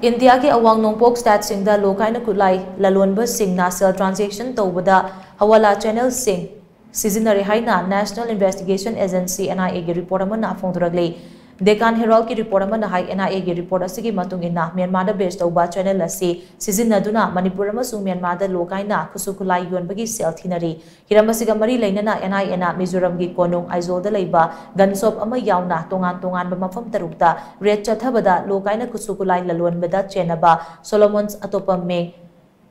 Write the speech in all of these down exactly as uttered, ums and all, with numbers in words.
ꯏꯟꯗꯤꯌꯥꯒꯤ ꯑꯋꯥꯡ ꯅꯣꯡꯄꯣꯛ ꯁ꯭ꯇꯦꯠꯁꯤꯡꯗ ꯂꯣ ꯀꯥꯏꯅ ꯈꯨꯠꯂꯥꯏ ꯂꯂꯣꯟꯕꯁꯤꯡꯅ ꯁꯦꯜ ꯇ꯭ꯔꯥꯟꯖꯦꯛꯁꯟ ꯇꯧꯕꯗ ꯍꯋꯥꯂꯥ ꯆꯦꯅꯦꯜꯁꯤꯡ ꯁꯤꯖꯤꯟꯅꯔꯦ ꯍꯥꯏꯅ National Investigation Agency, N I A, ꯒꯤ ꯔꯤꯄꯣꯔꯠ ꯑꯃꯅ ꯐꯣꯡꯗꯣꯔꯛꯂꯤ꯫ ꯗꯦꯀꯥꯟ ꯍꯦꯔꯥꯜꯗꯀꯤ ꯔꯤꯄꯣꯔꯠ ꯑꯃꯅ ꯍꯥꯏ, N I A ꯒꯤ ꯔꯤꯄꯣꯔꯠ ꯑꯁꯤꯒꯤ ꯃꯇꯨꯡ ꯏꯟꯅ, ꯃ꯭ꯌꯥꯟꯃꯥꯔꯗ ꯕꯦꯁ ꯇꯧꯕ ꯆꯦꯅꯦꯜ ꯑꯁꯤ ꯁꯤꯖꯤꯟꯅꯗꯨꯅ ꯃꯅꯤꯄꯨꯔ ꯑꯃꯁꯨꯡ ꯃ꯭ꯌꯥꯟꯃꯥꯔꯗ ꯂꯣ ꯀꯥꯏꯅ ꯈꯨꯠꯁꯨ ꯈꯨꯠꯂꯥꯏ ꯌꯣꯟꯕꯒꯤ ꯁꯦꯜ ꯊꯤꯅꯔꯤ꯫ ꯍꯤꯔꯝ ꯑꯁꯤꯒ ꯃꯔꯤ ꯂꯩꯅꯅ N I A ꯅ ꯃꯤꯖꯣꯔꯝꯒꯤ ꯀꯣꯅꯨꯡ ꯑꯥꯏꯖꯣꯜꯗ ꯂꯩꯕ ꯒꯟ ꯁꯣꯞ ꯑꯃ ꯌꯥꯎꯅ ꯇꯣꯉꯥꯟ ꯇꯣꯉꯥꯟꯕ ꯃꯐꯝ ꯇꯔꯨꯛꯇ ꯔꯦꯗ ꯆꯠꯊꯕꯗ ꯂꯣ ꯀꯥꯏꯅ ꯈꯨꯠꯁꯨ ꯈꯨꯠꯂꯥꯏ ꯂꯂꯣꯟꯕꯗ ꯆꯦꯟꯅꯕ ꯁꯣꯂꯣꯃꯣꯟꯁ ꯑꯇꯣꯞꯄ ꯃꯤꯡ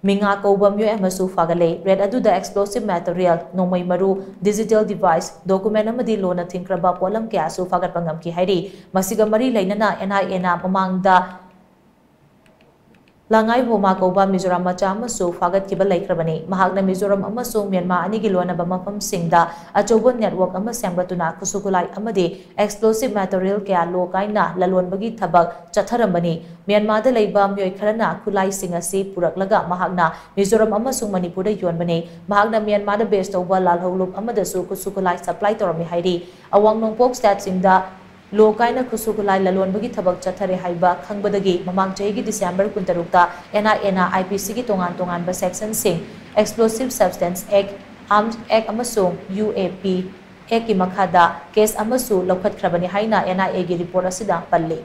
ꯃꯤꯉꯥ ꯀꯧꯕ ꯃꯤꯑꯣꯏ ꯑꯃꯁꯨ ꯐꯥꯒꯠꯂꯦ꯫ ꯔꯦꯗ ꯑꯗꯨꯗ explosive material, ꯅꯣꯡꯃꯩ ꯃꯔꯨ, digital device, document ꯑꯃꯗꯤ ꯂꯣꯅ ꯊꯤꯡꯈ꯭ꯔꯕ ꯄꯣꯠꯂꯝ ꯀꯌꯥꯁꯨ ꯐꯥꯒꯠꯄ ꯉꯝꯈꯤ ꯍꯥꯏꯔꯤ꯫ ꯃꯁꯤꯒ ꯃꯔꯤ ꯂꯩꯅꯅ N I A ꯅ ꯃꯃꯥꯡꯗ ꯂꯉꯥꯏ ꯍꯣꯃꯥ ꯀꯧꯕ ꯃꯤꯖꯣꯔꯥꯝ ꯃꯆꯥ ꯑꯃꯁꯨ ꯐꯥꯒꯠꯈꯤꯕ ꯂꯩꯈ꯭ꯔꯕꯅꯤ꯫ ꯃꯍꯥꯛꯅ ꯃꯤꯖꯣꯔꯥꯝ ꯑꯃꯁꯨꯡ ꯃ꯭ꯌꯥꯟꯃꯥꯔ ꯑꯅꯤꯒꯤ ꯂꯣꯟꯅꯕ ꯃꯐꯝꯁꯤꯡꯗ ꯑꯆꯧꯕ network ꯑꯃ ꯁꯦꯝꯒꯠꯇꯨꯅ ꯈꯨꯠꯁꯨ ꯈꯨꯠꯂꯥꯏ ꯑꯃꯗꯤ explosive material ꯀꯌꯥ ꯂꯣ ꯀꯥꯏꯅ ꯂꯂꯣꯟꯕꯒꯤ ꯊꯕꯛ ꯆꯠꯊꯔꯝꯕꯅꯤ꯫ ꯃ꯭ꯌꯥꯟꯃꯥꯔꯗ ꯂꯩꯕ ꯃꯤꯑꯣꯏ ꯈꯔꯅ ꯈꯨꯠꯂꯥꯏꯁꯤꯡ ꯑꯁꯤ ꯄꯨꯔꯛꯂꯒ ꯃꯍꯥꯛꯅ ꯃꯤꯖꯣꯔꯥꯝ ꯑꯃꯁꯨꯡ ꯃꯅꯤꯄꯨꯔꯗ ꯌꯣꯟꯕꯅꯤ꯫ ꯃꯍꯥꯛꯅ ꯃ꯭ꯌꯥꯟꯃꯥꯔꯗ ꯕꯦꯁ ꯇꯧꯕ ꯂꯥꯜꯍꯧꯂꯨꯞ ꯑꯃꯗꯁꯨ ꯈꯨꯠꯁꯨ ꯈꯨꯠꯂꯥꯏ supply ꯇꯧꯔꯝꯃꯤ ꯍꯥꯏꯔꯤ꯫ ꯑꯋꯥꯡ ꯅꯣꯡꯄꯣꯛ ꯁ꯭ꯇꯦꯠꯁꯤꯡꯗ ꯂꯣ ꯀꯥꯏꯅ ꯈꯨꯠꯁꯨ ꯈꯨꯠꯂꯥꯏ ꯂꯂꯣꯟꯕꯒꯤ ꯊꯕꯛ ꯆꯠꯊꯔꯦ ꯍꯥꯏꯕ ꯈꯪꯕꯗꯒꯤ ꯃꯃꯥꯡ ꯆꯍꯤꯒꯤ ꯗꯤꯁꯦꯝꯕꯔ ꯀꯨꯟꯇꯔꯨꯛꯇ N I A ꯅ I P C ꯒꯤ ꯇꯣꯉꯥꯟ ꯇꯣꯉꯥꯟꯕ sectionꯁꯤꯡ, Explosive Substance Act, Arms Act ꯑꯃꯁꯨꯡ U A P Act ꯀꯤ ꯃꯈꯥꯗ case ꯑꯃꯁꯨ ꯂꯧꯈꯠꯈ꯭ꯔꯕꯅꯤ ꯍꯥꯏꯅ N I A ꯒꯤ ꯔꯤꯄꯣꯔꯠ ꯑꯁꯤꯗ ꯄꯜꯂꯤ꯫